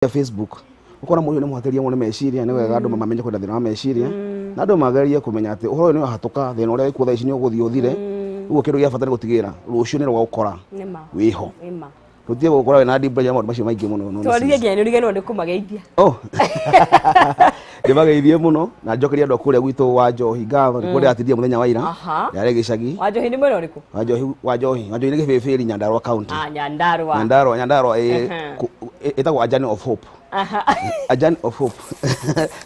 Facebook ukona mũndũ nĩ mũhatĩrie mũno nĩ meciria. Nĩ wega andũ mamenye kwenda thĩna wa meciria na andũ magerie kũmenya atĩ ũhoro ũyũ nĩ wahĩtũka, thĩna ũrĩa wĩkuo thaa ici nĩ ũgũthiĩ ũthire. Ũguo kĩndũ gĩa bata nĩ gũtigĩrĩra rũciũ nĩ rũgagũkora Nĩma. wĩho. Nĩma. Tũtige gũkora wĩna depression na maũndũ macio maingĩ mũno no nĩ Twarire nginya nĩ ũriganĩrwo nĩ kũmageithia. Oh. Ndĩmageithie mũno na njokerie andũ a kũrĩa gwitũ wa Njohi ngatho nĩ kũrĩa ndĩratindia mũthenya wa ira. Yarĩ gĩcagi. Wa Njohi nĩ mwena ũrĩkũ? Wa Njohi, wa Njohi, wa Njohi nĩ Gĩbĩbĩri, Nyandarua County. Ah, Nyandarua. Nyandarua, Nyandarua ĩtagwo A Journey of Hope. A Journey of Hope.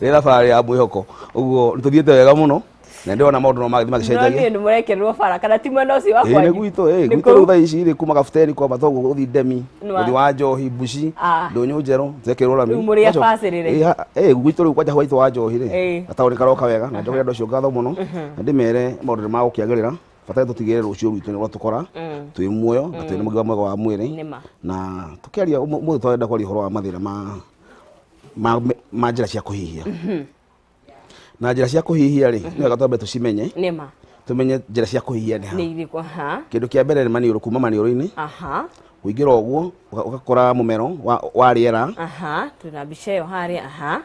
Nĩ thabarĩ ya mwĩhoko. Ũguo nĩtũthiĩte wega mũno na ndĩrona maũndũ no magĩthiĩ magĩcenjagia. Ndĩronire nĩ mũrekerwo bara kana ti mwena ũcio wa Ĩĩ nĩ kwanyu? gwitũ, ĩĩ Nĩ gwitũ kũu? rĩu thaa ici rĩ kuma Gabuteni kwambata ũguo gũthiĩ Ndemi, Nĩ gũthiĩ wa Njohi, Mbuci, Ndũnyũ Njerũ, twekĩrwo rami. Rĩu mũrĩ abacĩrĩre. Ĩĩ gwitũ rĩu kwanja gwitũ wa Njohi rĩ, gataũni karoka wega na njokerie andũ acio ngatho mũno na ndĩmere maũndũ nĩ magũkĩagĩrĩra. Bata nĩ tũtigĩrĩre rũciũ rwitũ nĩ rwatũkora twĩ muoyo na twĩ na ũgima mwega wa mwĩrĩ. Nĩma. Na tũkĩaria ũmũthĩ tũrenda kwaria ũhoro wa mathĩna ma njĩra cia kũhihia. Na njĩra cia kũhihia rĩ, nĩ wega twambe tũcimenye. Nĩma. Tũmenye njĩra cia kũhihia nĩ ha. Nĩ irĩkũ? Aha. Kĩndũ kĩa mbere nĩ maniũrũ, kuma maniũrũ-inĩ. Kũingĩra ũguo ũgakora mũmero wa rĩera. Aha, twĩna mbica ĩyo harĩa, aha.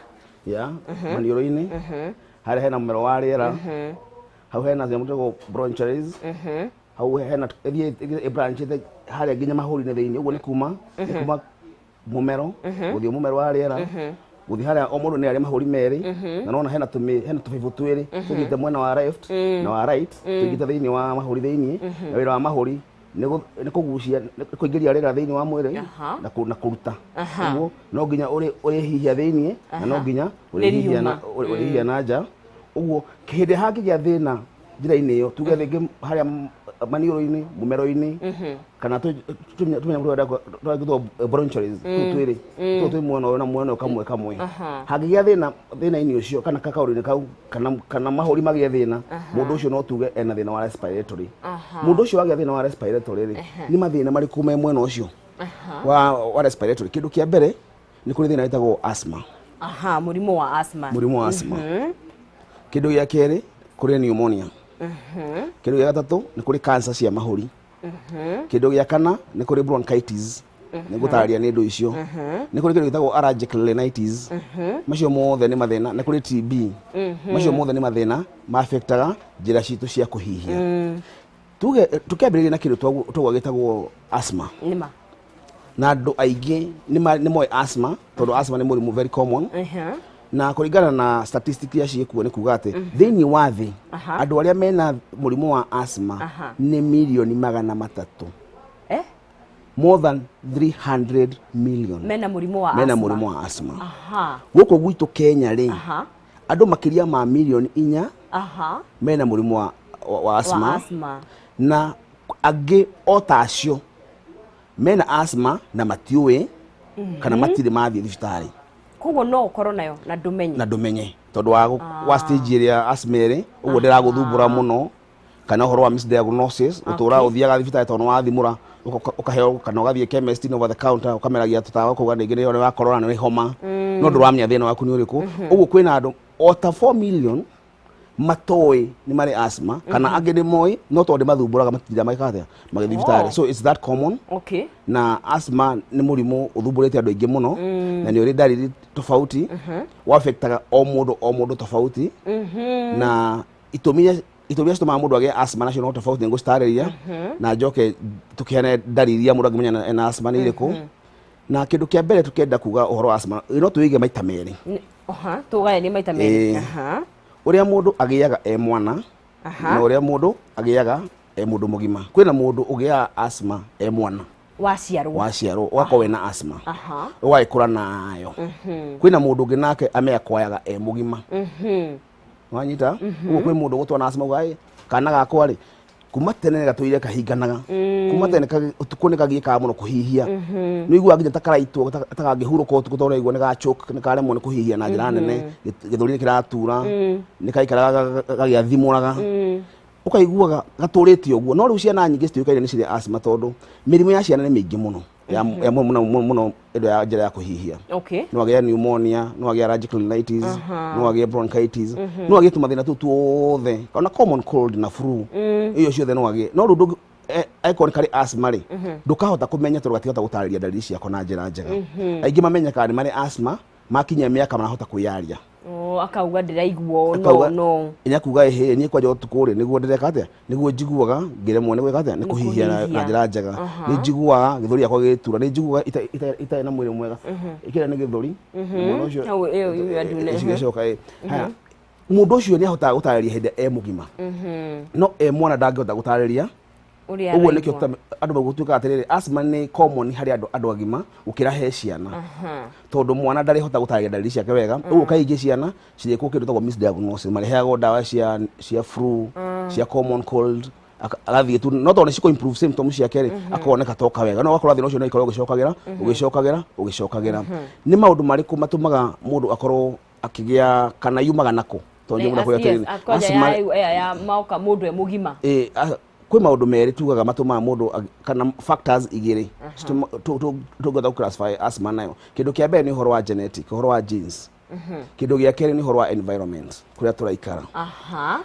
Ya, maniũrũ-inĩ. Harĩa hena mũmero wa rĩera. Hau hena nyamũ ĩtagwo bronchioles. Hau hena ĩthiĩ ĩbranchĩte harĩa nginya mahũri-inĩ thĩinĩ. Ũguo nĩ kuma mũmero gũthiĩ mũmero wa rĩera gũthiĩ harĩa o mũndũ nĩ arĩ mahũri merĩ na nona hena tũmĩ hena tũbaibũ twĩrĩ tũthiĩte mwena wa left na wa right, tũingĩte thĩinĩ wa mahũri thĩinĩ. Na wĩra wa mahũri nĩ kũgucia, nĩ kũingĩria rĩera thĩinĩ wa mwĩrĩ na kũruta. Ũguo no nginya ũrĩhihia thĩinĩ na no nginya ũrĩhihia na Rĩriuma. ũrĩhihia na nja. Ũguo hĩndĩ hangĩgĩa thĩna njĩra-inĩ ĩyo, tuge rĩngĩ harĩa maniũrũ-inĩ, mũmero-inĩ, kana tũmenya tũrĩa bronchioles tũu twĩrĩ tũu twĩ mwena ũyũ na mwena ũyũ kamwe kamwe, hangĩgĩa thĩna thĩna-inĩ ũcio kana kakaũrũ-inĩ kau kana mahũri magĩe thĩna, mũndũ ũcio no tuge ena thĩna wa respiratory. Mũndũ ũcio wagĩa thĩna wa respiratory rĩ, nĩ mathĩna marĩkũ me mwena ũcio wa respiratory? Kĩndũ kĩa mbere nĩ kũrĩ thĩna wĩtagwo asthma. Aha, mũrimũ wa asthma. Mũrimũ wa asthma. Kĩndũ gĩa kerĩ kũrĩ pneumonia. Kĩndũ gĩa gatatũ nĩ kũrĩ cancer cia mahũri. Kĩndũ gĩa kana nĩ kũrĩ bronchitis, nĩ ngũtarĩria nĩ ndũ icio. Nĩ kũrĩ kĩndũ gĩtagwo allergic rhinitis. Macio mothe nĩ mathĩna. Nĩ kũrĩ TB. Macio mothe nĩ mathĩna ma affectaga njĩra citũ cia kũhihia. Tuge tũkĩambĩrĩria na kĩndũ twauga gĩtagwo asthma. Nĩma. Na andũ aingĩ nĩ moĩ asthma tondũ asthma nĩ mũrimũ very common. Na kũringana na statistic iria ciĩkuo nĩ kuga atĩ thĩinĩ wa thĩ andũ arĩa mena mũrimũ wa asthma nĩ milioni 300. Eh? More than 300 million mena mũrimũ wa mena asthma. Mũrimũ wa asthma. Gũkũ gwitũ Kenya rĩ, andũ makĩria ma milioni 4 mena mũrimũ wa wa asthma. Asthma. Na angĩ o ta acio mena asthma na matiũĩ kana matirĩ mathiĩ thibitarĩ. Koguo no ũkorwo nayo na ndũmenye. Na ndũmenye tondũ wa stage ĩrĩa asthma ĩrĩ ũguo ndĩragũthumbũra mũno kana ũhoro wa misdiagnosis, ũtũra ũthiaga thibitarĩ tondũ nĩwathimũra ũkaheo kana ũgathiĩ chemist over the counter ũkameragia tũtawa ũkauga rĩngĩ nĩ wa corona, nĩ homa, no ndũramenya thĩna waku nĩ ũrĩkũ. Ũguo kwĩna andũ o ta 4 million matoĩ nĩ marĩ asthma kana angĩ nĩ moĩ no tondũ mathumbũraga matinda magĩka atĩa magĩthiĩ thibitarĩ. So it's that common. Na asthma nĩ mũrimũ ũthumbũrĩte andũ aingĩ mũno na nĩ ũrĩ ndariri tofauti, affectaga o mũndũ o mũndũ tofauti, na itũmi iria citũmaga mũndũ agĩe asthma nacio no tofauti. Nĩ ngũcitarĩria na njoke tũkĩheane ndariri ya mũndũ angĩmenya ena asthma nĩ irĩkũ. Na kĩndũ kĩa mbere tũkĩenda kuga ũhoro wa asthma no tũige maita merĩ. Tũgayanie maita merĩ. Ĩĩ. Ũrĩa mũndũ agĩaga e mwana na ũrĩa mũndũ agĩaga e mũndũ mũgima. Kwĩna mũndũ ũgĩaga asthma e mwana. Waciarwo. Waciarwo ũgakorwo wĩna asthma ũgagĩkũra nayo. Kwĩna mũndũ ũngĩ nake amĩakwayaga e mũgima. Wanyita? Ũguo kwĩ mũndũ ũgũtwana asthma uga, "Ĩ, kana gakwa rĩ, kuma tene gatũire kahinganaga, kuma tene ũtukũ nĩ kagiĩkaga mũno kũhihia, nĩ ũiguaga nginya ta karaitwo, ta kangĩhurũka ũtukũ tondũ ũraigua nĩ gachoke, nĩ karemwo nĩ kũhihia na njĩra nene, gĩthũri nĩ kĩratura, nĩ kaikaraga gagĩathimũraga, ũkaiguaga gatũrĩte ũguo." No rĩu ciana nyingĩ citiũĩkaine nĩ cirĩ asthma tondũ mĩrimũ ya ciana nĩ mĩingĩ mũno ya mũno mũno mũno ĩndũ ya njĩra ya kũhihia. No agĩe pneumonia, no agĩe allergic rhinitis, no agĩe bronchitis, no agĩe tũmathĩna tũu tuothe, ona common cold na flu, iyo ciothe no agĩe. No rĩu Angĩkorwo nĩ karĩ asthma rĩ, ndũkahota kũmenya tondũ gatingĩhota gũtarĩria ndariri ciako na njĩra njega. Aingĩ mamenyekaga nĩ marĩ asthma makinyia mĩaka marahota kwĩyaria. Oh, akauga ndĩraigua no Akauga- no. Nya kuga, ĩhĩ, niĩ kwanja ũtukũ rĩ, nĩguo ndĩreka atĩa, nĩguo njiguaga ngĩremwo nĩ gwĩka atĩa, nĩ kũhihia na kũhihia. njĩra njega, nĩ njiguaga gĩthũri gĩakwa gĩgĩtura, nĩ njiguaga itarĩ na mwĩrĩ mwega, ĩkĩra nĩ gĩthũri mwena ũcio. Hau ĩyo ĩyo ndune. Ĩcigacoka ĩ haya, mũndũ ũcio nĩ ahotaga gũtarĩria hĩndĩ e mũgima, no e mwana ndangĩhota gũtarĩria. Ũrĩa Ũguo nĩkĩo araigua. Andũ magũtuĩka atĩrĩrĩ, asthma nĩ common harĩ andũ agima gũkĩra he ciana, tondũ mwana ndarĩhota gũtarĩria ndariri ciake wega. Ũguo kaingĩ ciana cirĩkwo kĩndũ gĩtagwo misdiagnosis, mareheagwo ndawa cia flu, cia common cold, agathiĩ tu, no tondũ nĩ cikũ improve symptoms ciake rĩ, akoneka toka wega, no ũgakora thĩna ũcio no ikorwo ũgĩcokagĩra, ũgĩcokagĩra, ũgĩcokagĩra. Nĩ maũndũ marĩkũ matũmaga mũndũ akorwo akĩgĩa kana yumaga nako? Tondũ mũndũ akwĩra atĩrĩrĩ, Kwanja asthma- ya maoka mũndũ e mũgima. Ĩ, kwĩ maũndũ merĩ tugaga matũmaga mũndũ kana factors igĩrĩ tũngĩhota gũ-classify asthma nayo. Kĩndũ kĩa mbere nĩ ũhoro wa genetic, ũhoro wa genes. Kĩndũ gĩa kerĩ nĩ ũhoro wa environment, kũrĩa tũraikara.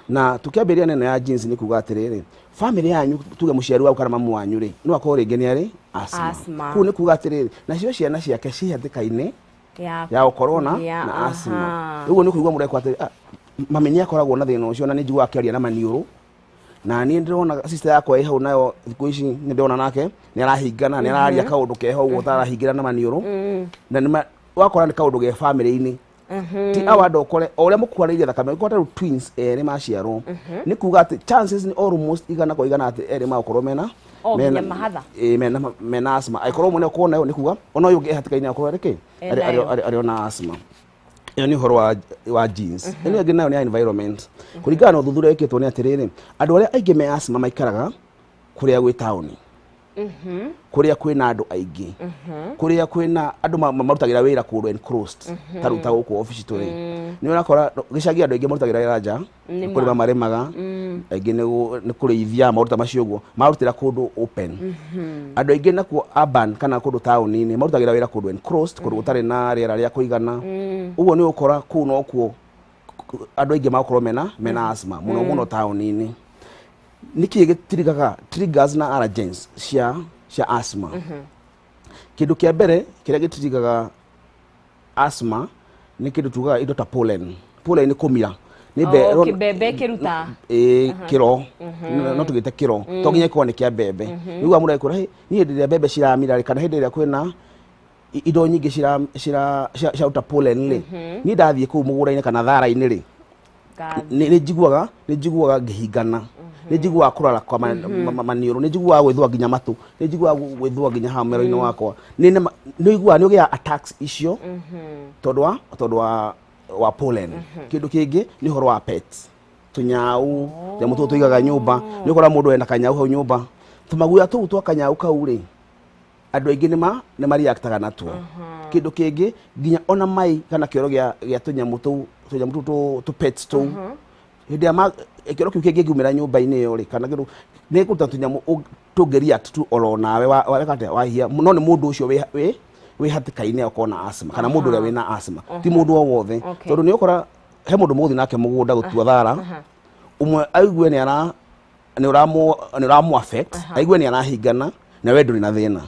Na tũkĩambĩrĩria neno ya genes, nĩ kuga atĩrĩrĩ, family yanyu, tuge mũciari waku kana mamu wanyu rĩ, no akorwo rĩngĩ nĩ arĩ asthma. Asthma. Kũu nĩ kuga atĩrĩrĩ, nacio ciana ciake ciĩ hatĩka-inĩ ya ya gũkorwo na kũgĩa, na asthma. Ũguo nĩ kũigua mũndũ ekwo atĩrĩ, "Ah, mami nĩ akoragwo na thĩna ũcio, na nĩ njiguaga akĩaria na maniũrũ, na niĩ ndĩrona sister yakwa ĩ hau nayo thikũ ici nĩ ndĩrona nake nĩ arahingana, nĩ araria kaũndũ keho ũguo ũtarahingĩra na maniũrũ." Na nĩ wakora nĩ kaũndũ ge family-inĩ, ti awa andũ ũkore o ũrĩa mũkuanĩirie thakame. Ũkora rĩu twins erĩ maciarwo, nĩ kuga atĩ chances nĩ almost 100% atĩ erĩ magũkorwo mena O, nginya mahatha. Ĩ, mena asthma. Angĩkorwo ũmwe nĩ akorwo nayo, nĩ kuga ona ũyũ ũngĩ e hatĩka-inĩ akorwo arĩ kĩ? Enayo. Arĩ ona asthma. Ĩyo nĩ ũhoro wa genes. Ĩno ĩngĩ nayo nĩ ya environment. Kũringana na ũthuthuria wĩkĩtwo nĩ atĩrĩrĩ, andũ arĩa aingĩ me asthma maikaraga kũrĩa gwĩ taũni, kũrĩa kwĩna andũ aingĩ, kũrĩa kwĩna andũ marutagĩra wĩra kũndũ enclosed, ta rĩu ta gũkũ obici tũrĩ. Nĩ ũrakora gĩcagi andũ aingĩ marutagĩra wĩra nja. Nĩ ma. Kũrĩma marĩmaga aingĩ, nĩ kũrĩithia, maũndũ ta macio ũguo marutĩra kũndũ open. Andũ aingĩ nakuo urban kana kũndũ taũni-inĩ marutagĩra wĩra kũndũ enclosed, kũndũ gũtarĩ na rĩera rĩa kũigana. Ũguo nĩ ũgũkora kũu nokuo andũ aingĩ magakorwo mena asthma mũno mũno taũni-inĩ. Nĩkĩ gĩtirigaga triggers na allergens cia asthma? Kĩndũ kĩa mbere kĩrĩa gĩtirigaga asthma nĩ kĩndũ tugaga indo ta pollen. Pollen nĩ kũmira, nĩ Oh, kĩmbembe ĩkĩruta. Ĩ, kĩro, no tũgĩte kĩro, to nginya ĩkorwo nĩ kĩa mbembe. Nĩguo mũndũ agĩkwĩra, "Hey, niĩ hĩndĩ ĩrĩa mbembe ciramira rĩ, kana hĩndĩ ĩrĩa kwĩna indo nyingĩ ciraruta pollen rĩ, niĩ ndathiĩ kũu mũgũnda-inĩ kana thara-inĩ rĩ, nĩ njiguaga ngĩhingana, nĩ njiguaga kũrara kwa maniũrũ, nĩ njiguaga gwĩthũa nginya matũ, nĩ njiguaga gwĩthũa nginya haha mũmero-inĩ wakwa." Nĩ ũiguaga nĩ ũgĩaga attacks icio tondũ wa pollen. Kĩndũ kĩngĩ nĩ ũhoro wa pets, tũnyau, nyamũ tũtũ tũigaga nyũmba. Nĩ ũkora mũndũ ena kanyau hau nyũmba, tũmaguoya tũu twa kanyau kau rĩ, andũ aingĩ nĩ ma reactaga natuo. Kĩndũ kĩngĩ nginya ona mai kana kĩoro gĩa tũnyamũ tũu, tũnyamũ tũu tũ pets tũu, hĩndĩ ĩrĩa kĩoro kĩu kĩngĩkiumĩra nyũmba-inĩ ĩyo rĩ, kana kĩndũ nĩ kũruta tũnyamũ tũngĩ react tu oro nawe weka atĩa wahia. No nĩ mũndũ ũcio wĩ hatĩka-inĩ akorwo na asthma, kana mũndũ ũrĩa wĩna asthma, ti mũndũ o wothe. Tondũ nĩ ũkora he mũndũ mũgũthiĩ nake mũgũnda gũtua thara, ũmwe aigue nĩ ara nĩ ũramũ affect, aigue nĩ arahingana, na we ndũrĩ na thĩna.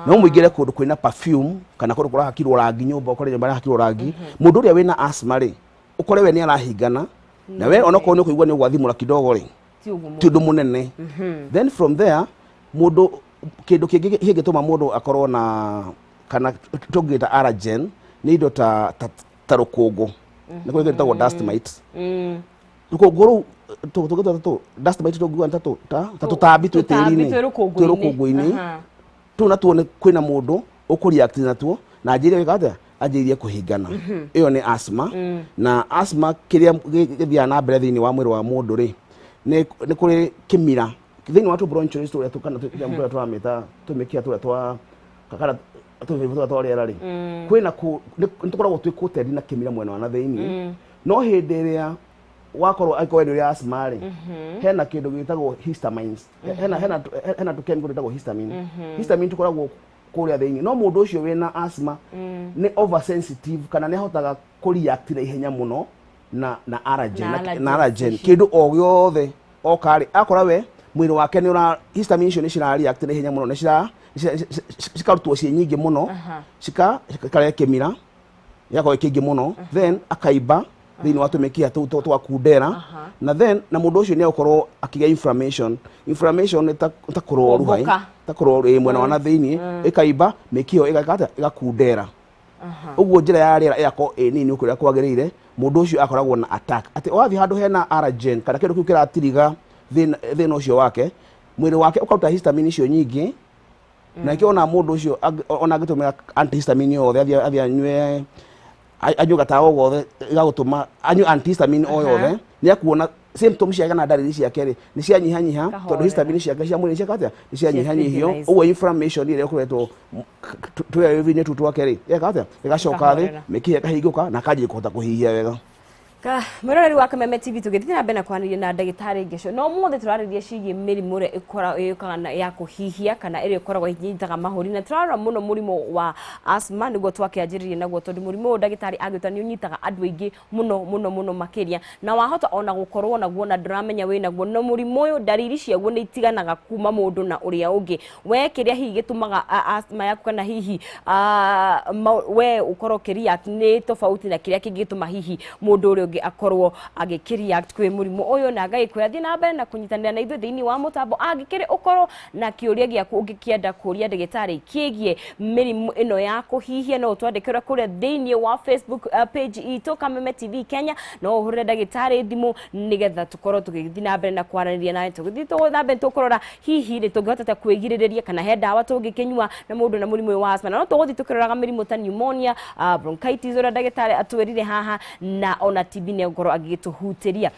No mũingĩre kũndũ kwĩna perfume kana kũndũ kũrahakirwo rangi nyũmba, ũkore nyũmba ĩrahakirwo rangi, mũndũ ũrĩa wĩna asthma rĩ, ũkore we nĩ arahingana, na we onokorwo nĩ ũkũigua nĩ ũgwathimũra kidogo rĩ, Ti ũguo. Ti ũndũ mũnene. Then from there, mũndũ, kĩndũ kĩngĩ kĩngĩtũma mũndũ akorwo na kana tũngĩta allergen nĩ indo ta rũkũngũ. Nĩ kũrĩ kĩndũ gĩtagwo dust mites. Rũkũngũ rũu tũngĩtua ta dust mite, tũngiuga nĩ ta tũtambi twĩ Tũtambi tĩri-inĩ, twĩ rũkũngũ-inĩ. Twĩ rũkũngũ-inĩ. Tũu natuo nĩ kwĩna mũndũ ũkũreact natuo na anjĩrie gwĩka atĩa, anjĩrĩrie kũhingana. Ĩyo nĩ asthma. Na asthma, kĩrĩa gĩthiaga na mbere thĩinĩ wa mwĩrĩ wa mũndũ rĩ, nĩ kũrĩ kĩmira thĩinĩ wa tũ bronchioles tũrĩa kana tũnyamũ tũrĩa tũramĩta tũmĩkiha tũrĩa twa kana tũmĩbaibũ tũrĩa twa rĩera rĩ, kwĩna nĩ tũkoragwo twĩ coated na kĩmira mwena wa na thĩinĩ. No hĩndĩ ĩrĩa wakorwo, angĩkorwo we nĩ ũrĩ asthma rĩ, hena kĩndũ gĩtagwo histamines, hena tũ chemical twĩtagwo histamine. Histamine tũkoragwo kũrĩa thĩinĩ, no mũndũ ũcio wĩna asthma nĩ oversensitive, kana nĩ ahotaga kũ-react na ihenya mũno na allergen. Na na allergens allergen icio. Kĩndũ o gĩothe oka rĩ, akora we Mwĩrĩ wake nĩ ũra histamine icio nĩ cira react na ihenya mũno, nĩ cira cikarutwo ciĩ nyingĩ mũno, cikarehe kĩmira, gĩgakorwo kĩingĩ mũno, then akaimba thĩinĩ wa tũmĩkiha tũu twakundera, na then na mũndũ ũcio nĩ egũkorwo akĩgĩa inflammation. Inflammation nĩ ta kũrũa Kuombũka. Ta kũrũa ĩ mwena wa na thĩinĩ, ĩkaimba mĩkiha ĩyo, ĩgeka atĩa? Ĩgakundera. Ũguo njĩra ya rĩera ĩgakorwo ĩ nini ũkũrĩa kwagĩrĩire. Mũndũ ũcio akoragwo na attack atĩ wathiĩ handũ hena allergen kana kĩndũ kĩu kĩratiriga thĩna ũcio wake, mwĩrĩ wake ũkaruta histamine icio nyingĩ, na nĩkĩo ona mũndũ ũcio ona angĩtũmĩra antihistamine yothe, athiĩ anyue gatawa o gothe gagũtũma anyue antihistamine o yothe, nĩ akuona symptoms ciake kana ndariri ciake rĩ nĩ cianyihanyiha, tondũ Kahorera. Histamine ciake cia mwĩrĩ ciaka atĩa? Nĩ cianyihanyihio. Stabilize. Ũguo inflammation ĩrĩa ĩkoretwo tũrĩa tũu twake rĩ ĩgeka atĩa? Ĩgacoka thĩ. Ĩkahorera. Mĩkiha ĩkahingũka na akanjia kũhota kũhihia wega. Mwĩroreri wa Kameme TV, tũgĩthiĩ na mbere na kwaranĩria na ndagĩtarĩ Ngeco, no ũmũthĩ tũrarĩria ciĩgiĩ mĩrimũ ĩrĩa ĩũkaga na ya kũhihia kana ĩrĩa ĩkoragwo ĩnyitaga mahũri, na tũrarora mũno mũrimũ wa asthma, nĩguo twakĩanjĩrĩria naguo, tondũ mũrimũ ũyũ ndagĩtarĩ agĩta nĩ ũnyitaga andũ aingĩ mũno mũno mũno makĩria, na wahota ona gũkorwo naguo na ndũramenya wĩ naguo. No mũrimũ ũyũ ndariri ciaguo nĩ itiganaga kuma mũndũ na ũrĩa ũngĩ. We kĩrĩa hihi gĩtũmaga asthma yaku kana hihi we ũkorwo ũkĩreact nĩ tofauti na kĩrĩa kĩngĩtũma hihi mũndũ ũrĩa ũngĩ akorwo agĩkĩreact kwĩ mũrimũ ũyũ. Na ngagĩkwĩra thiĩ na mbere na kũnyitanĩra na ithuĩ thĩinĩ wa mũtambo, angĩkĩrĩ ũkorwo na kĩũria gĩaku ũngĩkĩenda kũria ndagĩtarĩ kĩgiĩ mĩrimũ ĩno ya kũhihia, no ũtwandĩkĩre kũrĩa thĩinĩ wa Facebook page itũ Kameme TV Kenya. No ũhũrĩre ndagĩtarĩ thimũ nĩgetha tũkorwo tũgĩthiĩ na mbere na kwaranĩria nawe. Tũgĩthiĩ na mbere tũkũrora hihi rĩ tũngĩhota kwĩgirĩrĩria kana he ndawa tũngĩkĩnyua na mũndũ na mũrimũ ũyũ wa asthma. Na no tũgũthiĩ tũkĩroraga mĩrimũ ta pneumonia, bronchitis ũrĩa ndagĩtarĩ atwĩrire haha, na ona TB nĩ egũkorwo agĩgĩtũhutĩria.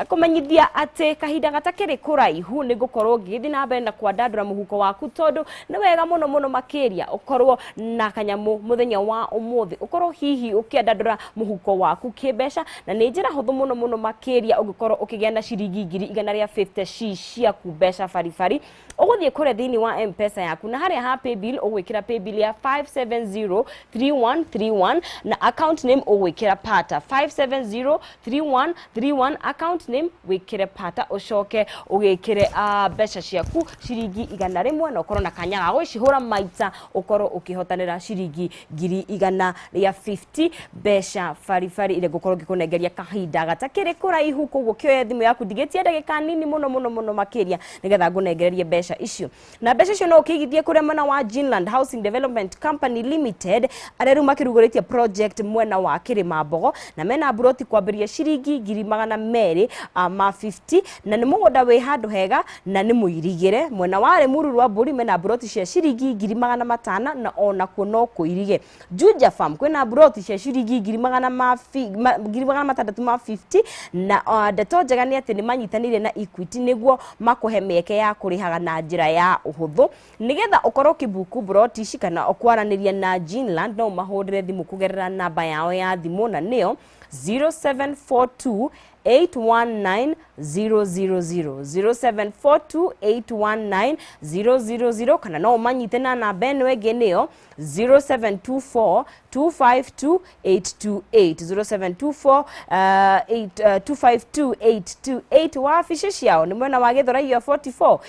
Kũmenyithia atĩ kahinda gatakĩrĩ kũraihu nĩ ngũkorwo ngĩgĩthiĩ na mbere na kwandandũra mũhuko waku, tondũ nĩ wega mũno mũno makĩria ũkorwo na kanyamũ mũthenya wa ũmũthĩ, ũkorwo hihi ũkĩandandũra mũhuko waku kĩmbeca, na nĩ njĩra hũthũ mũno mũno makĩria ũngĩkorwo ũkĩgĩa na ciringi 150,000 ci ciaku mbeca baribari. Ũgũthiĩ kũrĩa thĩinĩ wa M-Pesa yaku, na harĩa ha paybill ũgwĩkĩra paybill ya 5703131, na account name ũgwĩkĩra Pata. 5703131, account name wĩkĩre Pata, ũcoke ũgĩkĩre mbeca ciaku ciringi 100, na ũkorwo na kanya ga gũcihũra maita ũkorwo ũkĩhotanĩra ciringi 150,000 mbeca baribari, ĩrĩa ngũkorwo ngĩkũnengeria kahinda gatakĩrĩ kũraihu. Koguo kĩoya thimũ yaku, ndigĩtie ndagĩka nini mũno mũno mũno makĩria nĩgetha ngũnengererie mbeca icio. Na mbeca icio no ũkĩigithie kũrĩa mwena wa Ginland Housing Development Company Limited, arĩa rĩu makĩrugũrĩtie project mwena wa Kĩrĩma-Mbogo, na mena mburoti kwambĩrĩria ciringi 250,000, na nĩ mũgũnda wĩ handũ hega na nĩ mũirigĩre. Mwena wa Rĩmuru rwa Mbũri mena mburoti cia ciringi 500,000, na onakuo no kũirige. Juja Farm kwĩna mburoti cia ciringi ngiri magana ma fi- ma- 650,000, na ndeto njega nĩ atĩ nĩ manyitanĩire na Equity nĩguo makũhe mĩeke ya kũrĩhaga na njĩra ya ũhũthũ. Nĩgetha ũkorwo ũkĩbuku mburoti ici kana ũkwaranĩria na Ginland, no ũmahũrĩre thimũ kũgerera namba yao ya thimũ, na nĩyo 0742 819 000, 0742 819 000, kana no ũmanyite na namba ĩno ĩngĩ, nĩyo 0724 252 828, 0724 8, 252 828. Wabici ciao nĩ mwena wa Gĩthũrai 44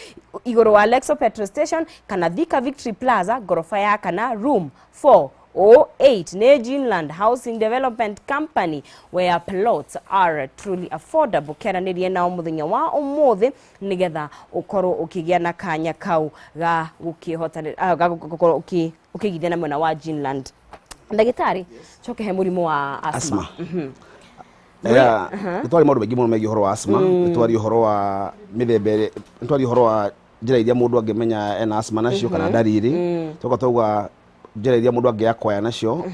igũrũ wa Lexo petrol station, kana Thika Victory Plaza, ngoroba ya kana, room 408. Nĩ Ginland Housing Development Company, where plots are truly affordable. Kĩaranĩrie nao mũthenya wa ũmũthĩ nĩgetha ũkorwo ũkĩgĩa na kanya kau ga gũkĩhotanĩra, ga gũkorwo ũkĩigithia na mwena wa Ginland. Ndagĩtarĩ, coke he mũrimũ wa asthma. Asthma. Yeah, nĩ twari maũndũ maingĩ mũno megiĩ ũhoro wa asthma. Nĩ twari ũhoro wa mĩthemba ĩrĩa, nĩ twari ũhoro wa njĩra iria mũndũ angĩmenya ena asthma nacio kana ndariri, tũka twauga njĩra iria mũndũ angĩakwaya nacio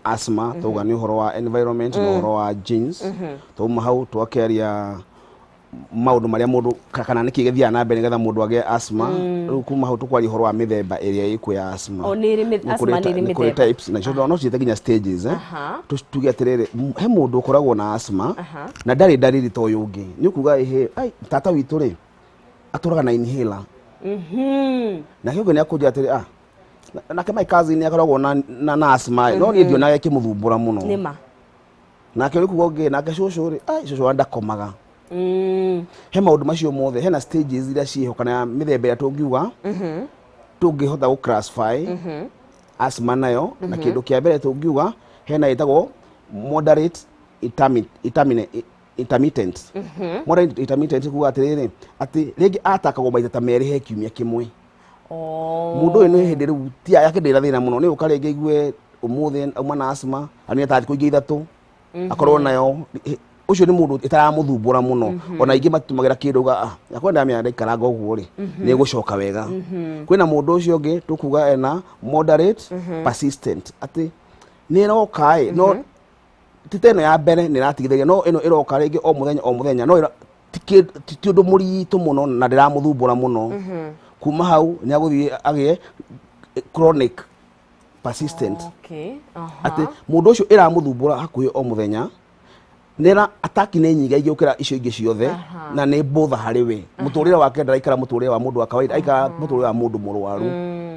asthma, twauga nĩ ũhoro wa environment na ũhoro wa genes. Twauma hau twakĩaria maũndũ marĩa mũndũ kana nĩkĩ gĩthiaga na mbere nĩgetha mũndũ agĩe asthma. Rĩu kuma hau tũkwaria ũhoro wa mĩthemba ĩrĩa ĩkuo ya asthma. O, nĩ ĩrĩ Nĩ asthma kũrĩ nĩ ĩrĩ nĩ kũrĩ mĩthemba. types na icio no ciĩte nginya stages. Tuge atĩrĩrĩ, he mũndũ ũkoragwo na asthma na ndarĩ ndariri ta ũyũ ũngĩ. Nĩ ũkuga ĩhĩ, ai, tata witũ rĩ atũraga na inhaler. Nake ũngĩ nĩ akũnjĩra atĩrĩ, ah, nake my cousin nĩ akoragwo na asthma, no niĩ ndionaga ĩkĩmũthumbũra mũno. Nĩma. Nake ũrĩ kuga ũngĩ, nake cũcũ rĩ, ai, cũcũ wa ndakomaga. He maũndũ macio mothe, hena stages iria ciĩho kana mĩthemba ĩrĩa tũngiuga tũngĩhota gũ classify asthma nayo. Na kĩndũ kĩa mbere tũngiuga, hena ĩtagwo moderate intermittent. Moderate intermittent kuga atĩrĩrĩ, atĩ rĩngĩ atakagwo maita ta merĩ he kiumia kĩmwe. Mũndũ ũyũ nĩ hĩndĩ rĩu ti yake ndĩra thĩna mũno, nĩ ũka rĩngĩ igue ũmũthĩ auma na asthma, na ta thikũ ingĩ 3 akorwo nayo. Ũcio nĩ mũndũ ĩtaramũthumbũra mũno. Ona aingĩ matũmagĩra kĩndũ uga, "Ah, yakwa ndamenya ndaikaranga ũguo rĩ, nĩ ĩgũcoka wega." Kwĩna mũndũ ũcio ũngĩ tũkuga ena moderate persistent, atĩ nĩ ĩroka ĩ, no ti ta ĩno ya mbere nĩ ĩratigithĩria, no ĩno ĩroka rĩngĩ o mũthenya o mũthenya, no ti ũndũ mũritũ mũno na ndĩramũthumbũra mũno. Kuma hau nĩ agũthiĩ agĩe chronic persistent, atĩ mũndũ ũcio ĩramũthumbũra hakuhĩ o mũthenya, nĩra ataki nĩ nyingĩ aingĩ gũkĩra icio ingĩ ciothe, na nĩ bother harĩ we. Mũtũrĩre wake, ndaraikara mũtũrĩre wa mũndũ wa kawaida, aikara mũtũrĩre wa mũndũ mũrwaru.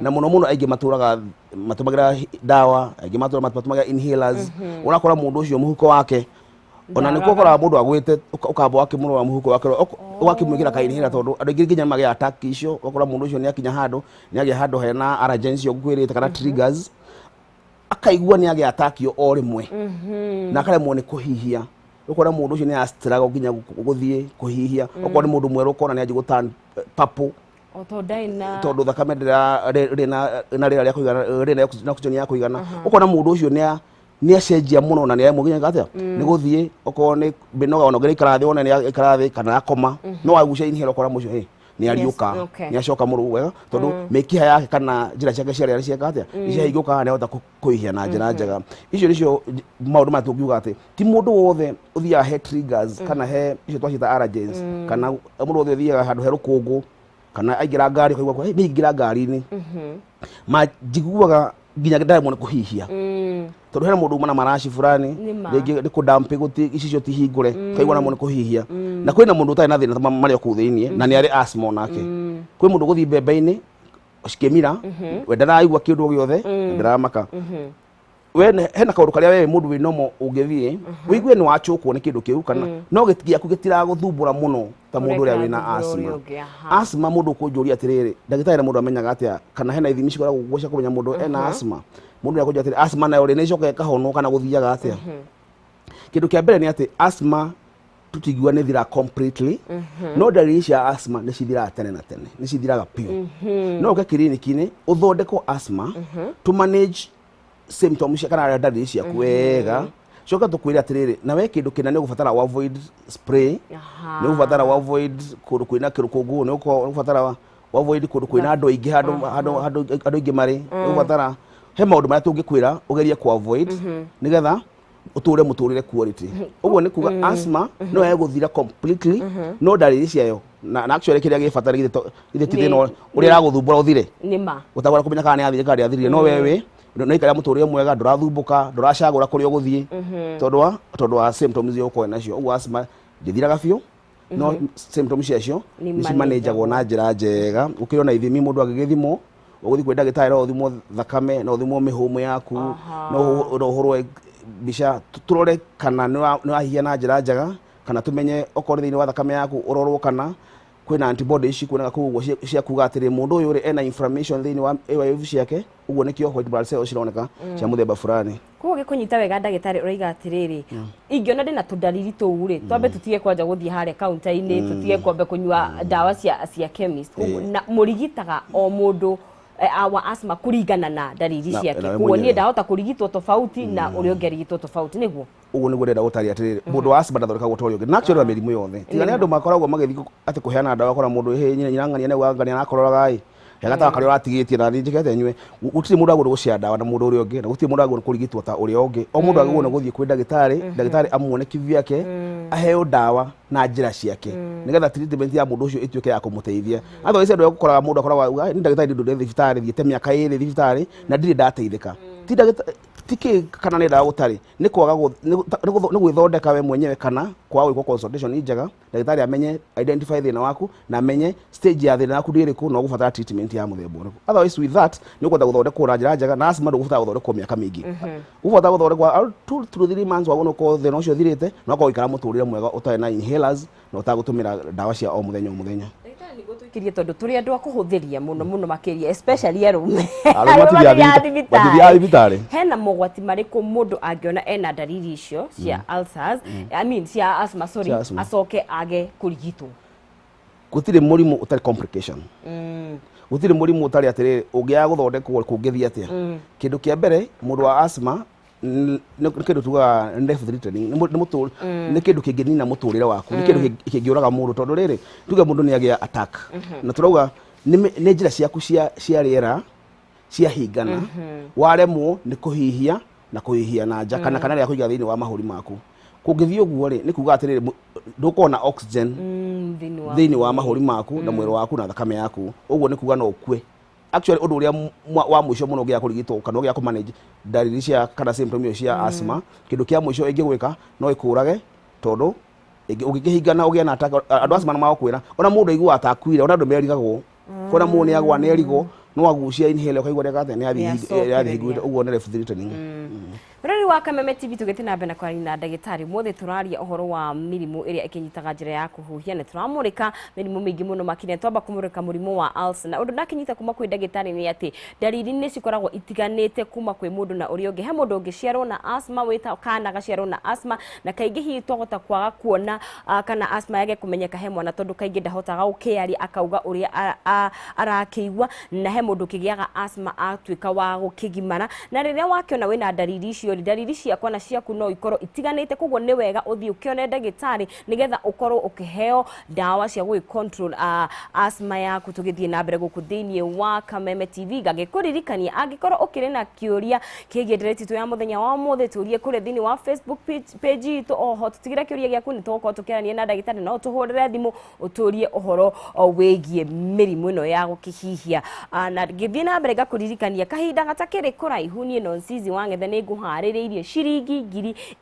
Na mũno mũno aingĩ matũraga matũmagĩra ndawa, aingĩ matũraga matũmagĩra inhalers. Ũrakora mũndũ ũcio mũhuko wake ona nĩkuo ũkoraga mũndũ agwĩte, ũkamba wakĩmũrora mũhuko wake, ũgakĩmwĩkĩra ka inhaler, tondũ andũ aingĩ nginya magĩa attack icio. Ũgakora mũndũ ũcio nĩ akinya handũ, nĩ agĩa handũ hena allergens icio ngwĩrĩte kana triggers, akaigua nĩ agĩa attack ĩyo o rĩmwe na akaremwo nĩ kũhihia. Ũkona mũndũ ũcio nĩ astruggle nginya gũthiĩ kũhihia. Okorwo nĩ mũndũ mwerũ, ũkona nĩ anjia gũ turn purple. O tondũ ndarĩ na Tondũ thakame ndĩra rĩ na rĩera rĩa kũigana, rĩ na oxygen ya kũigana. Ũkona mũndũ ũcio nĩ acenjia mũno na nĩ aremwo nginya atĩa nĩ gũthiĩ. Okorwo nĩ mĩnoga, ona ũngĩraikara thĩ, wone nĩ aikara thĩ kana akoma, no agucia inhaler, ũkora mũcio hĩ nĩ ariũka, nĩ acoka mũrũ wega, tondũ mĩkiha yake kana njĩra ciake cia rĩera cieka atĩa, nĩ ciahingũka, nĩ ahota kũhihia na njĩra njega. Icio nĩcio maũndũ maya tũngiuga atĩ ti mũndũ wothe ũthiaga he triggers kana he icio twaciĩta allergens, kana mũndũ wothe ũthiaga handũ he rũkũngũ kana aingĩra ngari ũkaigua, "Hey, niĩ ingĩra ngari-inĩ ma njiguaga nginya ndaremwo nĩ kũhihia," tondũ hena mũndũ uma na maraci fulani. Nĩ ma. Rĩngĩ nĩ kũdampi gũti icicio ti hingũre, kaigua namwo nĩ kũhihia. Na kwĩna mũndũ ũtarĩ na thĩna ta marĩ o kũu thĩiniĩ na nĩ arĩ asthma onake. Kwĩ mũndũ ũgũthiĩ mbembe-inĩ cikĩmira, we ndaraigua kĩndũ o gĩothe na ndaramaka. We hena kaũndũ karĩa we mũndũ wĩ normal ũngĩthiĩ ũigue nĩ wachũkwo nĩ kĩndũ kĩu, kana no gĩaku gĩtiragũthumbũra mũno ta mũndũ ũrĩa wĩna Ũrĩa asthma. ũngĩ, aha. Asthma, mũndũ ũkũnjũria atĩrĩrĩ, ndagĩtarĩ, na mũndũ amenyaga atĩa kana hena ithimi cikoragwo ũguo cia kũmenya mũndũ ena asthma? Mũndũ nĩakũnjũria atĩrĩ, asthma nayo rĩ, nĩ ĩcokaga ĩkahonwo kana gũthiaga atĩa? Kĩndũ kĩa mbere nĩ atĩ asthma tũtingiuga nĩ thiraga completely, no ndariri cia asthma nĩ cithiraga tene na tene, nĩ cithiraga biũ. No ũke kiriniki-inĩ ũthondekwo asthma, to manage symptoms cia kana ndariri ciaku wega, coka tũkwĩre atĩrĩrĩ, na we kĩndũ kĩna nĩ ũgũbatara wa avoid spray, nĩ ũgũbatara wa avoid kũndũ kwĩna kĩrũkũngũ, nĩ ũgũbatara wa avoid kũndũ kwĩna andũ aingĩ, handũ andũ aingĩ marĩ, nĩ ũgũbatara he maũndũ marĩa tũngĩkwĩra ũgerie ku avoid nĩgetha ũtũre mũtũrĩre quality. Ũguo nĩ kuga asthma no yage gũthira completely, no ndariri ciayo na actually kĩrĩa gĩ bata githĩ ti thĩna ũrĩa ĩragũthumbũra ũthire. Nĩ ma. Ũtagwara kũmenya kana nĩ athire kana ndĩathirire, no wewe no ikara mũtũrĩre mwega, ndũrathumbũka, ndũracagũra kũrĩa ũgũthiĩ tondũ wa symptoms iria ũkorwo nacio. Ũguo asthma ndĩthiraga biũ, no symptoms ciacio nĩ nĩ cimanĩnjagwo na njĩra njega gũkĩrĩ na ithimi. Mũndũ angĩgĩthimwo, ũgũthiĩ kwĩ ndagĩtarĩ, no ũthimwo thakame, no ũthimwo mĩhũmũ yaku, no ũhũrwo mbica tũrore kana nĩ wahihia na njĩra njega, kana tũmenye okorwo nĩ thĩinĩ wa thakame yaku, ũrorwo kana kwĩna antibodies cikuonaga kũu ũguo cia kuga atĩrĩ mũndũ ũyũ rĩ ena inflammation thĩinĩ wa airwaves ciake, ũguo nĩkĩo white blood cells cironeka cia mũthemba fulani. Koguo gĩkũnyita wega, ndagĩtarĩ, ũraiga atĩrĩrĩ, ingĩona ndĩna tũndariri tũu rĩ, twambe tũtige kwanja gũthiĩ harĩa kaunta-inĩ, tũtige kwambe kũnyua ndawa cia chemist. Koguo na mũrigitaga o mũndũ wa asthma kũringana na ndariri ciake. Nawe Koguo niĩ mwenyewe. ndahota kũrigitwo tofauti na ũrĩa ũngĩ arigitwo tofauti, nĩguo? Ũguo nĩguo ndĩrenda gũtaria atĩrĩrĩ, mũndũ wa asthma ndathondekagwo ta ũrĩa ũngĩ, na actually na mĩrimũ yothe, tiga nĩ andũ makoragwo magĩthiĩ atĩ kũheana ndawa, kora mũndũ, "Hĩ, nyina ng'ania nĩ ng'ania arakororaga ĩ, he gatawa karĩa ũratigĩtie na niĩ njĩke atĩa nyue?" Gũtirĩ mũndũ agĩrĩirwo gũcea ndawa na mũndũ ũrĩa ũngĩ, na gũtirĩ mũndũ agĩrĩirwo kũrigitwo ta ũrĩa ũngĩ. O mũndũ agĩrĩirwo nĩ gũthiĩ kwĩ ndagĩtarĩ, ndagĩtarĩ amuone kivyake, aheo ndawa na njĩra ciake nĩgetha treatment ya mũndũ ũcio ĩtuĩke ya kũmũteithia. Otherwise andũ arĩa ũkoraga mũndũ akoragwo auga, "Ni ndagĩtarĩ, ndĩ thibitarĩ, thiĩte mĩaka 2 thibitarĩ na ndirĩ ndateithĩka." Ti ndagĩtarĩ, Ti kĩ kana nĩ ndawa gũtarĩ, nĩ kwaga nĩ gwĩthondeka we mwenyewe kana kwaga gwĩkwo consultation njega, ndagĩtarĩ amenye, identify thĩna waku na amenye stage ya thĩna waku nĩ ĩrĩkũ na ũgũbatara treatment ya mũthemba ũrĩkũ. Otherwise, with that nĩ ũkũhota gũthondekwo na njĩra njega, na asthma ndũgũbatara gũthondekwo mĩaka mĩingĩ, ũgũbatara gũthondekwo 2 to 3 months, wagwo ũkorwo thĩna ũcio ũthirĩte na ũkorwo ũgĩikara mũtũrĩre mwega ũtarĩ na inhalers na ũtagũtũmĩra ndawa cia o mũthenya o mũthenya. Ndagĩtarĩ, nĩguo tũikĩrie, tondũ tũrĩ andũ a kũhũthĩria mũno mũno makĩria, especially arũme. Arũme matithiaga matithiaga thibitarĩ. Hena mogwati marĩkũ mũndũ angĩona ena ndariri icio cia ulcers, I mean cia asthma, sorry, Cia asthma. acoke age kũrigitwo? Gũtirĩ mũrimũ ũtarĩ complication. Gũtirĩ mũrimũ ũtarĩ atĩrĩrĩ, ũngĩaga gũthondekwo kũngĩthiĩ atĩa. Kĩndũ kĩa mbere, mũndũ wa asthma nĩ kĩndũ tugaga nĩ life threatening, nĩ kĩndũ kĩngĩnina mũtũrĩre waku, nĩ kĩndũ kĩngĩũraga mũndũ, tondũ rĩrĩ, tuge mũndũ nĩ agĩa attack na tũrauga nĩ njĩra ciaku cia rĩera ciahingana, waremwo nĩ kũhihia na kũhihia na nja kana rĩa kũiga thĩinĩ wa mahũri maku. Kũngĩthiĩ ũguo rĩ, nĩ kuga atĩrĩrĩ, ndũkona oxygen thĩinĩ wa thĩinĩ wa mahũri maku na mwĩrĩ waku na thakame yaku. Ũguo nĩ kuga no ũkue. Actually, ũndũ ũrĩa wa mũico mũno ũngĩaga kũrigitwo kana ũngĩaga kũmanage ndariri cia kana symptom icio cia asthma, kĩndũ kĩa mũico ĩngĩgwĩka no ĩkũrage, tondũ ũngĩkĩhingana ũgĩe na attack, andũ asthma nĩ magũkwĩra ona mũndũ aiguaga ta akuire, ona andũ merigagwo kona mũndũ nĩ agwa nĩ erigwo no agucia inhaler, ũkaigua nĩ atĩa, nĩ Nĩacokereria. athiĩ hingũrĩte. Ũguo nĩ life threatening. Mũrori wa Kameme TV, tũgĩthiĩ na mbere na kwaria na ndagĩtarĩ. Ũmũthĩ tũraria ũhoro wa mĩrimũ ĩrĩa ĩkĩnyitaga njĩra ya kũhuhia, na tũramũrĩka mĩrimũ mĩingĩ mũno makĩria. Twamba kũmũrĩka mũrimũ wa ulcer, na ũndũ ndakĩnyita kuma kwĩ ndagĩtarĩ nĩ atĩ ndariri nĩ cikoragwo itiganĩte kuma kwĩ mũndũ na ũrĩa ũngĩ. He mũndũ ũngĩciarwo na asthma, wĩta kana gaciarwo na asthma, na kaingĩ hihi twahota kwaga kuona kana asthma yage kũmenyeka he mwana, tondũ kaingĩ ndahotaga gũkĩaria akauga ũrĩa arakĩigua. Na he mũndũ ũkĩgĩaga asthma atuĩka wa gũkĩgimara, na rĩrĩa wakĩona wĩna ndariri icio rĩ, ndariri ciakwa na ciaku no ikorwo itiganĩte. Koguo nĩ wega ũthiĩ ũkĩone ndagĩtarĩ nĩgetha ũkorwo ũkĩheo ndawa cia gũgĩ control asthma yaku. Tũgĩthiĩ na mbere gũkũ thĩinĩ wa Kameme TV, ngagĩkũririkania angĩkorwo ũkĩrĩ na kĩũria kĩgiĩ ndereti itũ ya mũthenya wa ũmũthĩ, tũrie kũrĩa thĩinĩ wa Facebook page itũ. Oho tũtigĩre kĩũria gĩaku, nĩ tũgũkorwo tũkĩarania na ndagĩtarĩ. No tũhũrĩre thimũ ũtũrie ũhoro wĩgiĩ mĩrimũ ĩno ya gũkĩhihia. Na ngĩthiĩ na mbere ngakũririkania kahinda gatakĩrĩ kũraihu, niĩ Nonsizi wa Ng'ethe nĩ ngũharĩrĩirie ciringi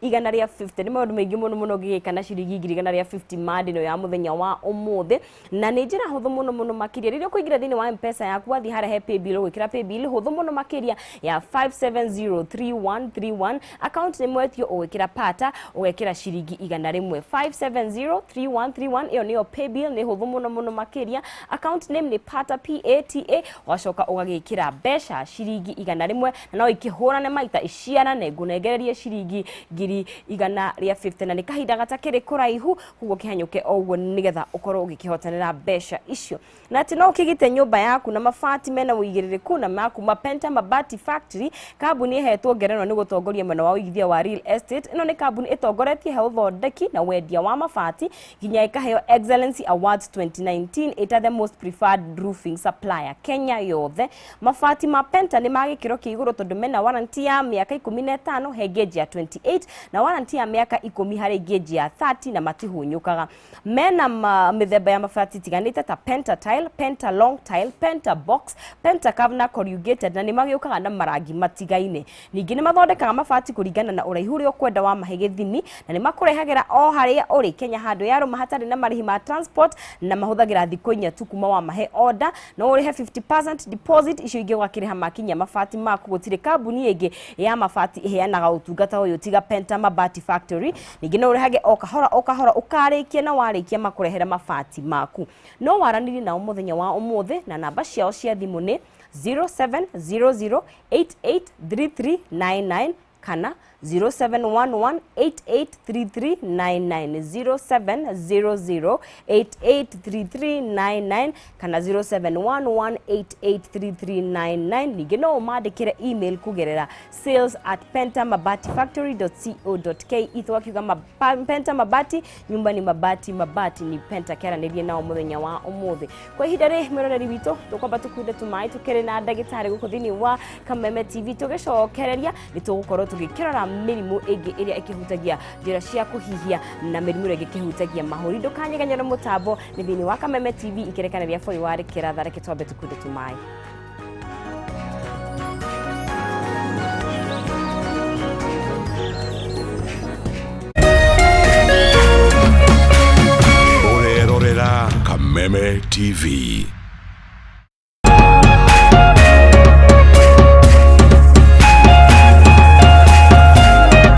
150,000. Nĩ maũndũ maingĩ mũno mũno ũngĩgĩka na ciringi 150,000 mandi ĩno ya mũthenya wa ũmũthĩ, na nĩ njĩra hũthũ mũno mũno makĩria. Rĩrĩa ũkũingĩra thĩinĩ wa Mpesa yaku, wathiĩ harĩa he paybill, ũgwĩkĩra paybill hũthũ mũno makĩria ya 5703131, account nĩ mwetio, ũgwĩkĩra pata, ũgekĩra ciringi 100. 5703131, ĩyo nĩyo paybill, nĩ hũthũ mũno mũno makĩria. Account name nĩ Pata, PATA, ũgacoka ũgagĩkĩra mbeca ciringi 100, na no ikĩhũrane maita iciarane ngũnengererie ciringi 150,000, na nĩ kahinda gatakĩrĩ kũraihu. Koguo kĩhanyũke o ũguo nĩgetha ũkorwo ũgĩkĩhotanĩra mbeca icio. Na atĩ no ũkĩgite nyũmba yaku na mabati mena ũigĩrĩrĩku na makuma Penta Mabati Factory, kambuni ĩhetwo ngerenwa nĩ gũtongoria mwena wa ũigithia wa real estate. Ĩno nĩ kambuni ĩtongoretie he ũthondeki na wendia wa mabati, nginya ĩkaheo Excellency Awards 2019 ĩta the most preferred roofing supplier Kenya yothe. Mabati ma Penta nĩ ma gĩkĩro kĩa igũrũ, tondũ mena warranty ya mĩaka 15 he gauge ya 28, na warranty ya mĩaka 10 harĩ gauge ya 30, na matihunyũkaga. Mena mĩthemba ya mabati itiganĩte ta Penta Tile, Penta Long Tile, Penta Box, Penta Curve na Corrugated, na nĩ magĩũkaga na marangi matigaine. Ningĩ nĩ mathondekaga mabati kũringana na ũraihu ũrĩa ũkwenda wa mahe gĩthimi, na nĩ makũrehagĩra o harĩa ũrĩ Kenya handũ yarũma hatarĩ na marĩhi ma transport, na mahũthagĩra thikũ 4 tu kuma wa mahe order. No ũrĩhe 50% deposit, icio ingĩ ũgakĩrĩha makinya mabati maku. Gũtirĩ kambuni ĩngĩ ya mabati ĩheanaga ũtungata ũyũ tiga Penta Mabati Factory. Ningĩ no ũrĩhage o kahora o kahora ũkarĩkia, na warĩkia makũrehere mabati maku. No waranĩrie nao mũthenya wa ũmũthĩ, na namba ciao cia thimũ nĩ 0700883399 kana 0711883399, 0700883399 kana 0711883399. Ningĩ no ũmandĩkĩre email kũgerera sales@pentamabatifactory.co.ke. Twakiuga Penta Mabati, nyumba ni mabati, mabati ni Penta. Kĩaranĩrie nao mũthenya wa ũmũthĩ. Kwa ihinda rĩ, mwĩroreri witũ, tũkwamba tũkunde tũmaĩ tũkĩrĩ na ndagĩtarĩ gũkũ thĩinĩ wa Kameme TV. Tũgĩcokereria nĩ tũgũkorwo tũgĩkĩrora mĩrimũ ĩngĩ ĩrĩa ĩkĩhutagia njĩra cia kũhihia na mĩrimũ ĩrĩa ĩngĩ ĩkĩhutagia mahũri. Ndũkanyeganyere mũtambo, nĩ thĩinĩ wa Kameme TV, ikĩrekanĩria bũrũri wa rĩkĩratha. Reke twambe tũkunde tũmaĩ. Kameme TV.